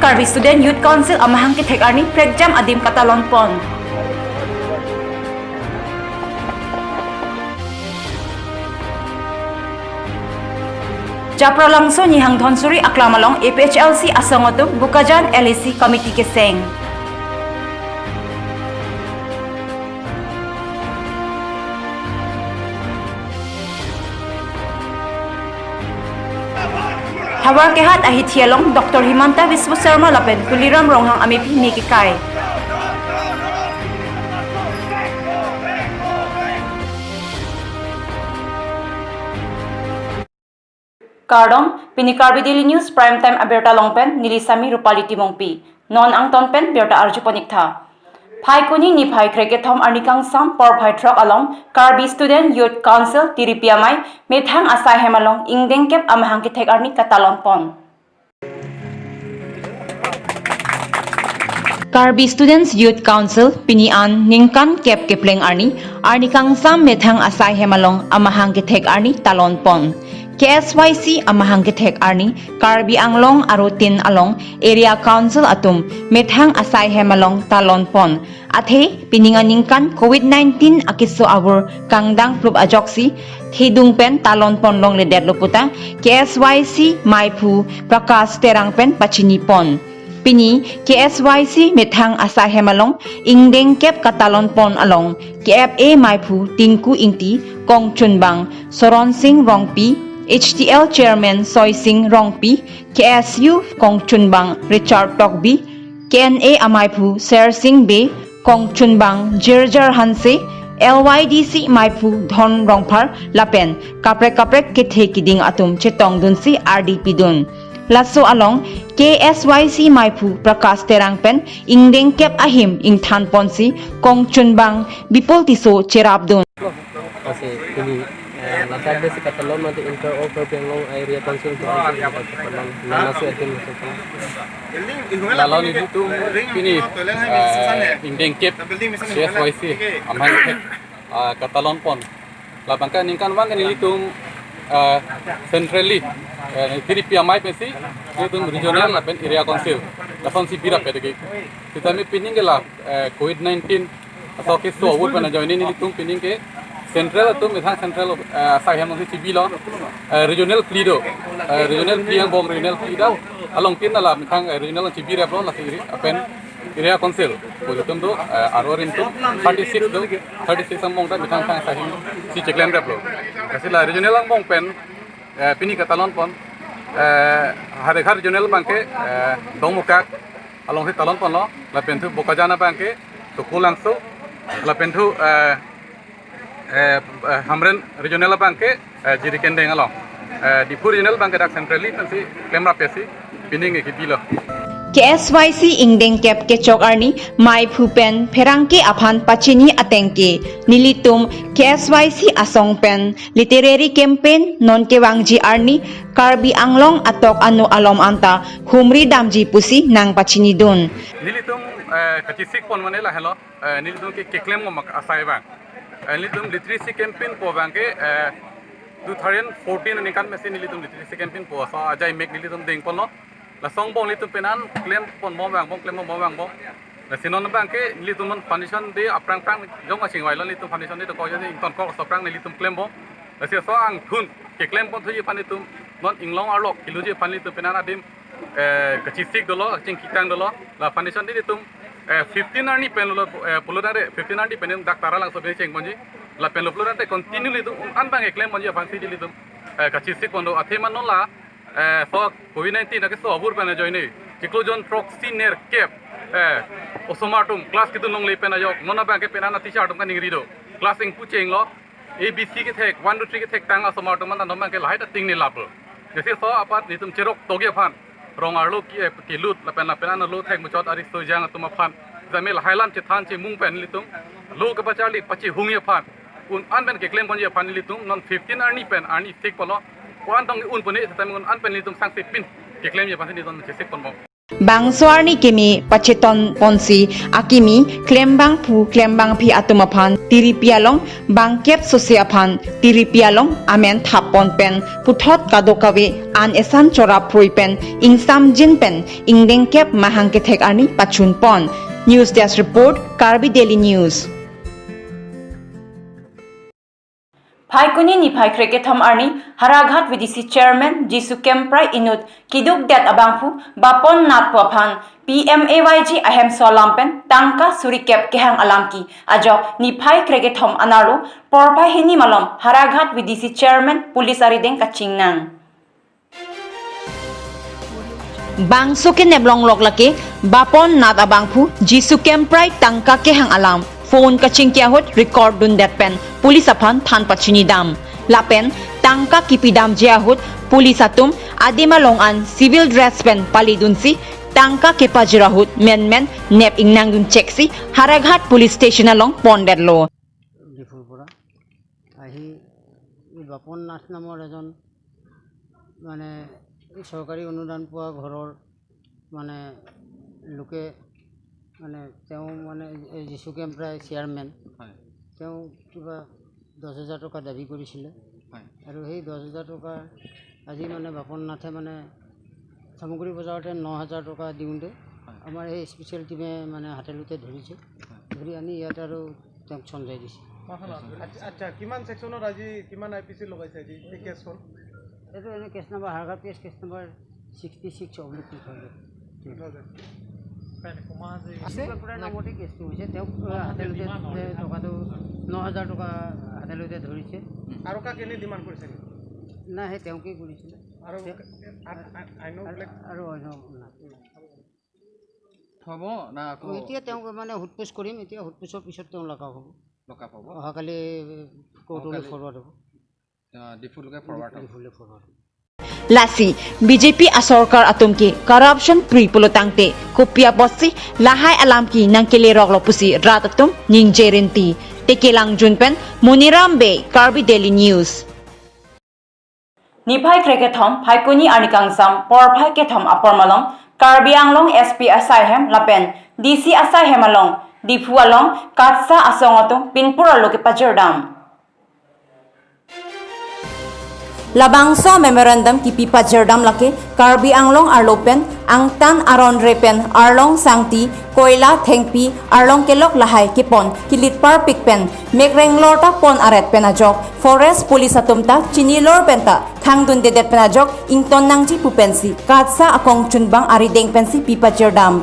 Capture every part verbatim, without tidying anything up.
Karbi Student Youth Council amahang kethek arni prekjam adim katalon pon. Japralangso Nihang Dhonsuri aklam along A P H L C asong atum Bokajan L A C committee keseng. Havar kehat ahithi along Doctor Himanta Biswa Sarma lapen Tuliram Ronghang amepi me kekai. Kardom, pini Karbi Daily News Prime Time abirta along pen neli Sami Rupali Timungpi. Non angton pen birta arju pon ik tha. Phaikuni niphai krekethom arni kangsam porphai throk along Karbi Student Youth Council Tiripi Amei methang asai hem along ingdeng kep amahang kethek arni katalon pon. Karbi Students Youth Council pini an ningkan kep kepleng arni, arni kangsam methang asai hem along amahang kethek arni talon pon. K S Y C amahang kethek arni Karbi Anglong arutin along area council atum methang asai hem along talon pon. Athe pining aningkan covid nineteen akeso abur kangdang plup ajoksi thedung pen talon pon longledetlo puta K S Y C meiphu Prakash Terang pen pachini pon. Pini K S Y C methang asai hem along ingdeng kep katalon pon along K F A meiphu Tinku Ingti, kongchunbang Soron Sing Rongpi, H T L chairman Soi Sing Rongpi, K S U kongchunbang Richard Tokbi, K N A ameiphu Ser Sing Bey, kongchunbang Jirjar Hanse, L Y D C meiphu Dhon Rongphar lapen kaprek kaprek kethe kiding atum chetongdunsi ardi pidun. Laso along K S Y C meiphu Prakash Terang pen ingdeng kep ahim ingthan ponsi kongchunbang Bipul Tisso cherapdun. Lasi pini, eh, ladak besi katalon mati inter all Karbi Anglong area council to council katalon. Nana su etin masuk. Lalu ini tu pini, eh, ingdeng kep K S Y C amahang kethek, eh, katalon pon. Labang ke ningkan vang ke nelitum, eh, centrally, eh, Tiripi Amei pensi nelitum regional lapen area council. Lason si birap ya degi. Sitame pining ke la, eh, covid nineteen aso keso ahut pen ajoine nelitum pining ke central atum methang central, eh, asai hem si chibilo, eh, regional phli do, eh, regional phli angbong regional phli do along tin nala methang, eh, regional chibiraplo lasi area pen area council pu itum do, eh, aro rintum thirty six do, thirty six angbong ta methang thang asai hem si cheklemraplo. Lasi la regional angbong pen, eh, pini katalon pon, eh, Hariha regional abang ke, eh, Dongmukak along si talon ponlo, lapen thu Bokajan abang ke Tukulangso, lapen thu, eh, eh, eh, Hamren regional abang ke, eh, Jirikindeng along. Eh, Diphu regional abang ke dak centrally pensi klemrap ya si pining ke kibilo. K S Y C ingdeng kep kechok arni meiphu pen pherangke aphan pachini ateng ke nelitum K S Y C asong pen literary campaign non kevangji arni Karbi Anglong atok anu alom anta humri damji pusi nangpachinidun. Nelitum, eh, kachesik pon mane lahelo, eh, nelitum ke keklem ngom asai abang. Eh, nelitum literacy campaign pu abang ke, eh, two thousand fourteen aningkan pensi nelitum literacy campaign pu aso ajai mek nelitum deng ponlo. Laso angbong nelitum penan klem pon bom vang bom, klem bom vang bom. Lasi non abang ke nelitum non foundation day aphrang phrang jong achingvailo nelitum foundation day to ko jani ington ko so phrang nelitum klem bom. Lasi aso angthun keklem pon thuji aphan nelitum non inglong arlo kiluji aphan nelitum penan adim, eh, kachesik dolo, kachingkitang dolo. La foundation day nelitum, eh, fifteen arni pen lo, eh, pulo tangte fifteen arni pen dak Taralangso pen cheng ponji. Lapen lo pulo tangte continue nelitum un-an abang keklem ponji aphansi nelitum, eh, kachesik pon do. Athema non la, eh, so covid nineteen akeso ahut pen ajoine chiklo jon throksi nerkep, eh, osomar atum class kedun longle pen ajok non abang ke penan a teacher atum kaningri do. Class ingpu chenglo, A B C kethek, one, two, three kethek tang asomar atum anta non abang ke lahai ta ting ne laplo. Jesi so apot nelitum cherok tokji aphan rong arlo ke, eh, kelut lapen lapen an lo thek muchot ari sojang atum aphan jame lahai alam chethan chemung pen nelitum lo kepacharli pachehungji aphan un-an pen keklem ponji aphan nelitum non fifteen arni pen arni sik polo. Ko-an tong un pone tame un-an pen nelitum sangse pin keklemji aphan nelitum chesik pon bom. Bangso arni kimi pacheton ponsi akimi klembangphu klembangphi atum aphan tiripi along bangkep sose aphan tiripi along amen thap pon pen puthot kadokave an esan chorap phrui pen ingsamjin pen ingdengkep mahang kethek arni pachun pon. News Desk Report, Karbi Daily News. Phaikuni niphai krekethom arni Haraghat V D C Chairman Jisu Kemprai inut kidukdet abangphu Bapon Nath pu aphan P M A Y G ahemso alam pen tangka suri kep kehang alam ke ajok niphai krekethom anerlo porphai hini malom Haraghat V D C Chairman police arideng kachingnang. Bangso kenep longlok lake Bapon Nath abangphu Jisu Kemprai tangka kehang alam phone kachingki ahut record dundet pen police aphan than pachini dam. Lapen tangka kipi damji ahut police atum adim along an civil dress pen pali dunsi tangka kepajir ahut menmen nep ingnang dun cheksi Haraghat Police Station along pondetlo. ডিফুৰ পৰা আহি এই বাপন নাথ নামৰ এজন মানে এই চৰকাৰী অনুদান পোৱা ঘৰৰ মানে লোকে মানে তেওঁ মানে এই জিচু কেম্প্ৰাই চেয়াৰমেন, হয়। তেওঁ কিবা দহ হাজাৰ টকা দাবী কৰিছিলে। হয়। আৰু সেই দহ হাজাৰ টকা আজি মানে বাপন নাথে মানে চামগুৰি বজাৰতে ন হাজাৰ টকা দিওঁতে হয়। আমাৰ সেই স্পেচিয়েল টিমে মানে হাতেলোতে ধৰিছে। হয়। ধৰি আনি ইয়াত আৰু তেওঁক চঞ্জাই দিছে। আচ্ছা, আচ্ছা, কিমান ছেকশ্যনত আজি কিমান আই পি চি লগাইছে আজি এই কেছখন? এইটো এনে case number, Harghat case, case number sixty six oblique two thousand. আছে? পুৰা নামতে কেছটো হৈছে, তেওঁক, আহ, হাতেলোতে টকাটো ন হাজাৰ টকা হাতেলোতে ধৰিছে। আৰু কাক এনে ডিমাণ্ড কৰিছে নেকি? নাই, সেই তেওঁকেই কৰিছিলে। আৰু তেওঁ আ-, আ-, আ-, আইনৰ আৰু, বেলেগ? আৰু অন্য নাই। থব না আকৌ? এতিয়া তেওঁক মানে সোধ পোছ কৰিম, এতিয়া সোধ পোছৰ পিছত তেওঁ লকআপ হ'ব। লকআপ হ'ব? অহাকালি কোৰ্টলৈ অহাকালি ফৰৱাৰ্ড হ'ব। আহ, ডিফুলৈকে ফৰৱাৰ্ড হ'ব। ডিফুলৈ ফৰৱাৰ্ড হ'ব। Lasi B J P asorkar atum ke corruption pri pulo tangte kopi apotsi lahai alam ke nangkeleroklo pusi rat atum ningje rinti. Tekelangjun pen Moniram Bey, Karbi Daily News. Niphai krekethom Phaikuni arni kangsam porphai kethom apor malom Karbi Anglong S P asaihem lapen D C asaihem along Diphu along KATSA asong atum pinpur arlo kepajirdam. Labangso memorandum kipi pajirdam lake Karbi Anglong arlo pen angtan aron re pen arlong sangti, koila, thengpi, arlong kelok lahai kepon kilitparpik pen mekreng lor ta pon aret pen ajok forest police atum ta chinilor pen ta khangdundedet pen ajok ington nangji pu pensi KATSA akongchunbang arideng pensi pi pajirdam.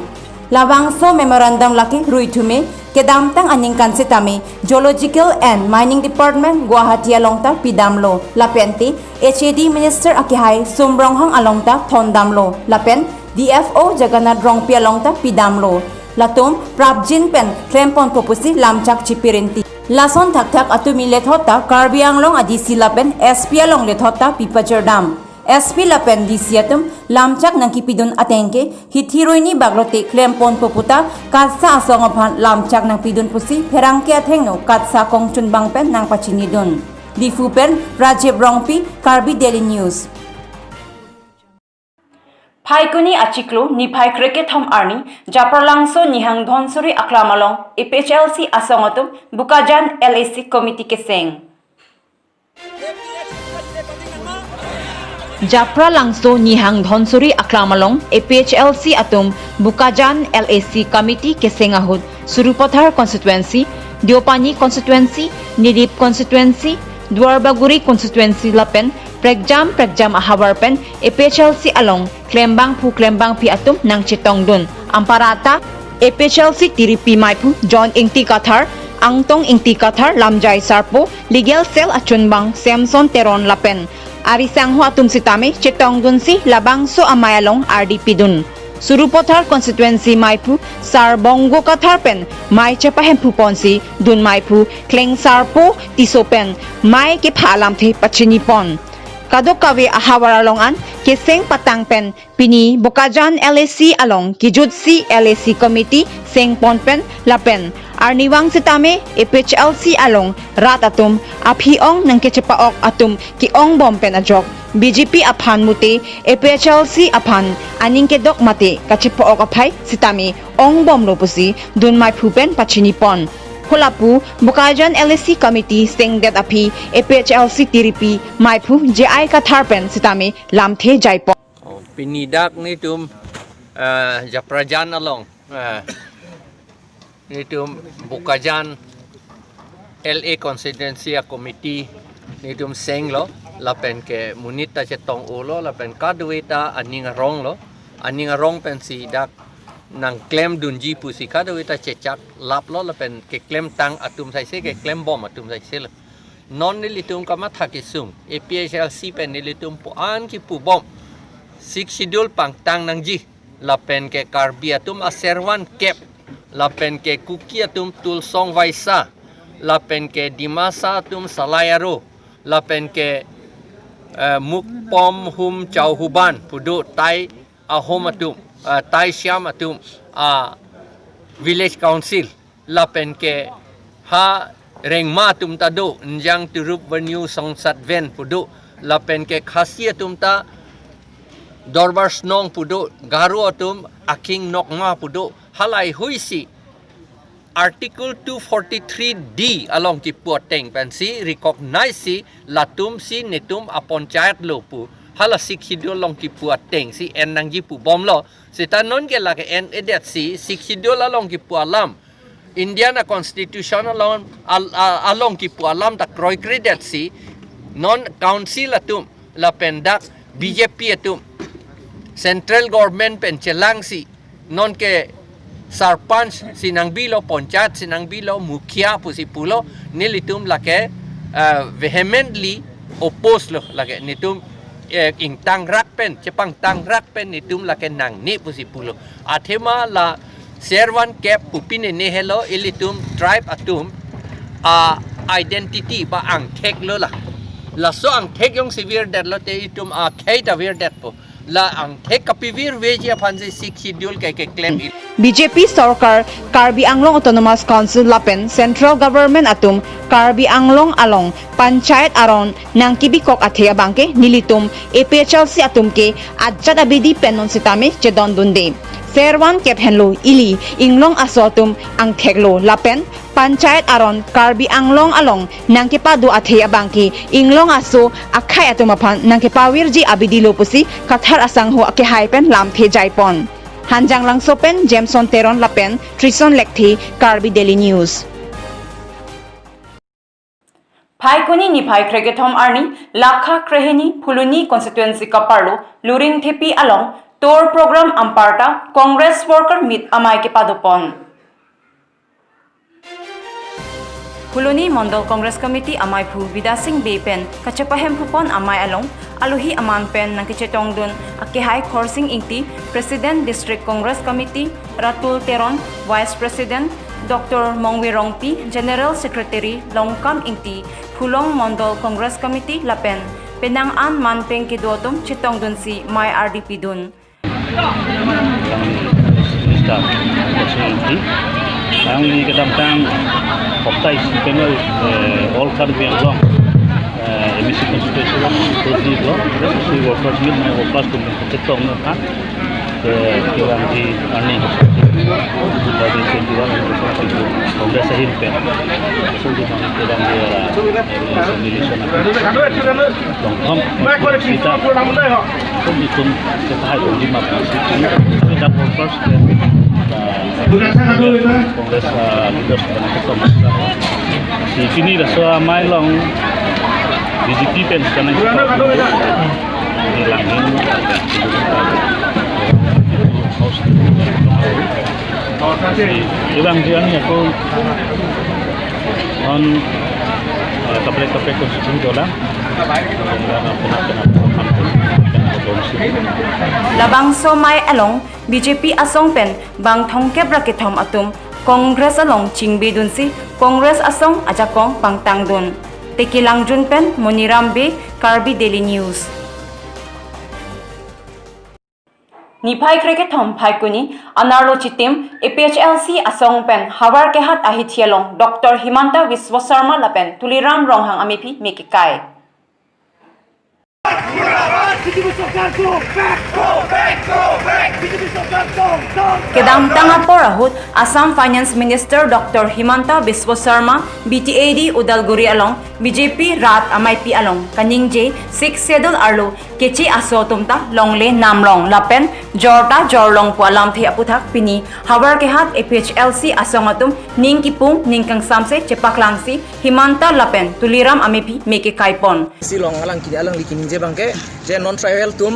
Labangso memorandum lake ruithume kedamtang aningkan setame Geological and Mining Department Guwahati along ta pidamlo, lapente H A D Minister akehai Sum Ronghang along ta thondamlo, lapen D F O Jagannath Rongpi along ta pidamlo. Latum prapjin pen klemponpo pusi lamchak chipirinti. Lason thakthak atumi lethot ta Karbi Anglong a D C lapen S P along lethot ta pi pajirdam. S P lapen D C atum lamchak nangkipidun ateng ke hithi ruini bak lote klemponpo puta KATSA asong aphan lamchak nangpidun pusi pherangke athengno KATSA kongchunbang pen nangpachinidun. Diphu pen Rajiv Rongpi, Karbi Daily News. Phaikuni achiklo niphai krekethom arni Japralangso Nihang Dhonsuri Aklam along A P H L C asong atum Bokajan L A C committee keseng. Japralangso Nihang Dhonsuri Aklam along A P H L C atum Bokajan L A C committee keseng ahut Sarupathar constituency, Deopani constituency, Nilip constituency, Duarbagori constituency lapen prekjam prekjam ahavar pen A P H L C along klembangphu klembangphi atum nangchetongdun. Amparata A P H L C tiripi maiphu John Ingti Kathar, Angtong Ingti Kathar, Lamjai Sarpo, Legal Cell achunbang Samson Teron lapen arisangho atum sitame chetongdunsi labangso amei along ardi pidun. Sarupathar constituency maiphu Sarbongo Kathar pen mei chepahemphu ponsi dun maiphu Klengsarpo Tisso pen mei kepha alamthe pachini pon. Kadokave ahavar along an keseng patang pen pini Bokajan L A C along kejutsi L A C committee sengpon pen lapen arnivang sitame A P H L C along rat atum aphi-ong nangkechepa-ok atum ke-ongbom pen ajok B J P aphan mute A P H L C aphan aning kedok mate kachepa-ok aphai sitame ongbomlo pusi dun maiphu pen pachini pon. Holapu Bokajan L A C committee sengdet aphi A P H L C tiripi maiphu J I Kathar pen sitame lamthe jaipon. Oh, pini dak netum, eh, Japrajan along, eh, netum Bokajan L A constituency a committee netum senglo, lapen ke monit ta chetong-olo, lapen kadokave ta aning aronglo, aning arong pensi dak nangklemdunji pusi kadokave ta chechak laplo, lapen keklemtang atum saise, keklembom atum saiselo. Non nelitum kamatha kesung, A P H L C pen nelitum pu-an kipubom, Sixth Schedule pangtang nangji, lapen ke Karbi atum aservan kep, lapen ke Kuki atum tulsong vaisa, lapen ke Dimasa atum salai aro, lapen ke, eh, mukpom hum chauhuban pu do, tai ahom atum, eh, tai siam atum, ah, village council, lapen ke ha rengma atum ta do, Njang Turup Venue Songsat Ven pu do, lapen ke Khasi atum ta Dorbar Snong pu do, Garo atum Aking Nokma pu do, halahei si Article two forty-three D along kipu ateng pensi recognize si latum si netum apanchayat lo pu, hala Sixth Schedule along kipu ateng si en nangji pubomlo. Seta non ke lake en-edet si Sixth Schedule along kipu alam, Indian a constitution along, al-, a-, along kipu alam ta kroikredet si non council atum lapen dak B J P atum central government pen chelang si non ke sarpanch si nangbilo, panchayat si nangbilo, mukhia pusi pulo, nelitum lake, eh, vehemently oppose lo, lake netum, eh, ingtangrak pen, chepangtangrak pen netum lake nangne pusi pulo. Athema la servan kep pu pine ne helo, ilitum tribe atum a-identity ba angthek lo la. Laso angthek jongsi virdetlo te itum akhei ta virdetpo. La angthek kapivirveji aphansi Sixth Schedule ke keklem-i. B J P sorkar, Karbi Anglong Autonomous Council lapen central government atum Karbi Anglong along panchayat aron nangkebikok athe abangke nelitum A P H L C atum ke ajat abidi pen non sitame chedondunde. Servan kep henlo ili inglong aso atum angtheklo lapen panchayat aron Karbi Anglong along nangkepado athe abangke inglong aso akhei atum aphan nangkepavirji abidi lo pusi Kathar asangho akehai pen lamthe jaipon. Hanjanglangso pen Jameson Teron lapen Trison Lekthe, Karbi Daily News. Phaikuni niphai krekethom arni, Lakha Krehini Phuloni constituency kaparlo Luringthepi along tour program anparta Congress worker meet amei kepadopon. Phuloni Mondol Congress Committee ameiphu Bidya Sing Bey pen kachepahemphupon amei along alohi aman pen nangkechetongdun akehai Khorsing Ingti, President District Congress Committee, Ratul Teron, Vice President, Doctor Mongve Rongpi, General Secretary Longkam Ingti, Phuloni Mondol Congress Committee lapen penang an manpeng kedo atum chetongdunsi mei ardi pidun. Minister Khorsing Ingti, ang ni kedamtang koptai si panel, eh, all Karbi Anglong, eh, M A C constituency along, thirty block, social workers meet, my workers tum chetong na kan, eh, kevangji arni, Congress ahin pen, so di kevangji, eh, election, Longkam, kita, so di tum, kita hai di ma, kita workers, eh, Congress, ah, leaders pen ketong. Si pini laso amei along B J P pen sekarang kita di langin house. Si kevangji arni ako on, eh, kaprek kaprek constituency dolang. Labangso amei along B J P asong pen bang thomkep ra kethom atum Congress along chingbedunsi Congress asong ajakong pangtangdun. Teki Langjun pen Moniram Bey, Karbi Daily News. Niphai krekethom Phaikuni anerlo chitim A P H L C asong pen Howraghat ahithi along Doctor Himanta Biswa Sarma lapen Tuliram Ronghang amephi mekekai. BJP চৰকাৰ go back, go back, go back, BJP চৰকাৰ down, down। Kedamtang apor ahut Assam Finance Minister Doctor Himanta Biswa Sarma, B T A D Udalguri along B J P rat ameipi along kaningje Sixth Schedule arlo keche aso atum ta longle namlong lapen jorta jorlong pu alamthe aputhak pini Howraghat A P H L C asong atum ning kipung ning kangsamse chepaklangsi Himanta lapen Tuliram ameipi me kekaipon. Si along alang kini alangli kaningje abangke je non tribal atum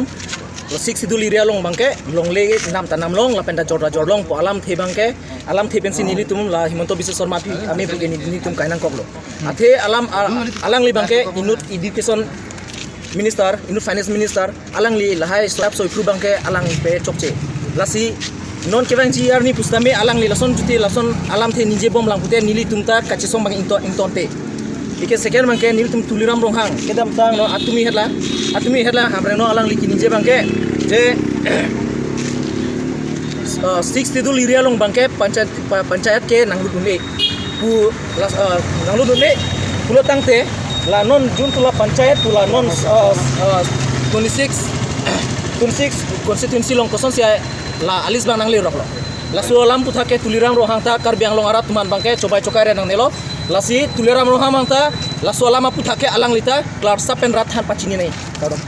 lo Sixth Schedule area along abangke longle nam ta namlong lapen ta jorta jorlong pu alamthe abangke alamthe pensi nelitum la Himanta Biswa Sarma aphi ameipi ke nelitum kainangkoklo. Athe alam a-, alangli abangke inut education minister, inut finance minister, alangli lahai soi-ap soiphru abangke alang pe chokche. Lasi non kevangji arni pusitame alangli lason jute lason alamthe ningjebomlang pute nelitum ta kachesong abang ingto-, ingtonte. Ike second abangke nelitum Tuliram Ronghang, kedamtang non atumi hetla, atumi hetla Hamren non alangli kaningje abangke je, uh, Sixth Schedule area along abangke panchayat, pa-, panchayat ke nanglut un-e pu la, uh, nanglut un-e pulo tangte la non jun pu la panchayat pu la non, uh, uh, twenty-six, twenty-six constituency along kosonsi ai la a-list abang nangleroklo. Laso alam aputhak ke Tuliram Ronghang ta Karbi Anglong arat atum an abangke chobai chokai re nangnelo. Lasi Tuliram Ronghang abang ta laso alam aputhak ke alangli ta klarsap pen rat aphan pachini nai. Kardom.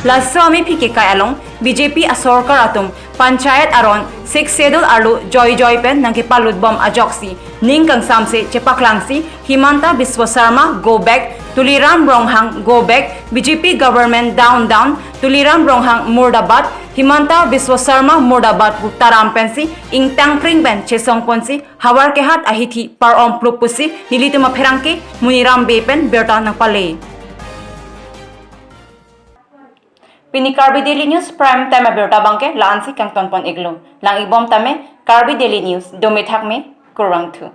Laso ameipi kekai along B J P asorkar atum panchayat aron Sixth Schedule arlo joi joi pen nangkepalutbom ajoksi ning kangsamse chepaklangsi Himanta Biswa Sarma go back, Tuliram Ronghang go back, B J P government down down, Tuliram Ronghang murdabad, Himanta Biswa Sarma murdabad pu taram pensi ingtangpring pen chesongponsi Howraghat ahithi par-om plup pusi nelitum apherangke Muniram Bey pen birta nangpale. Pini Karbi Daily News Prime Time abirta abangke la-ansi kangtonpon-iklo. Lang-ibom tame Karbi Daily News, dome thakme, kurvangthu.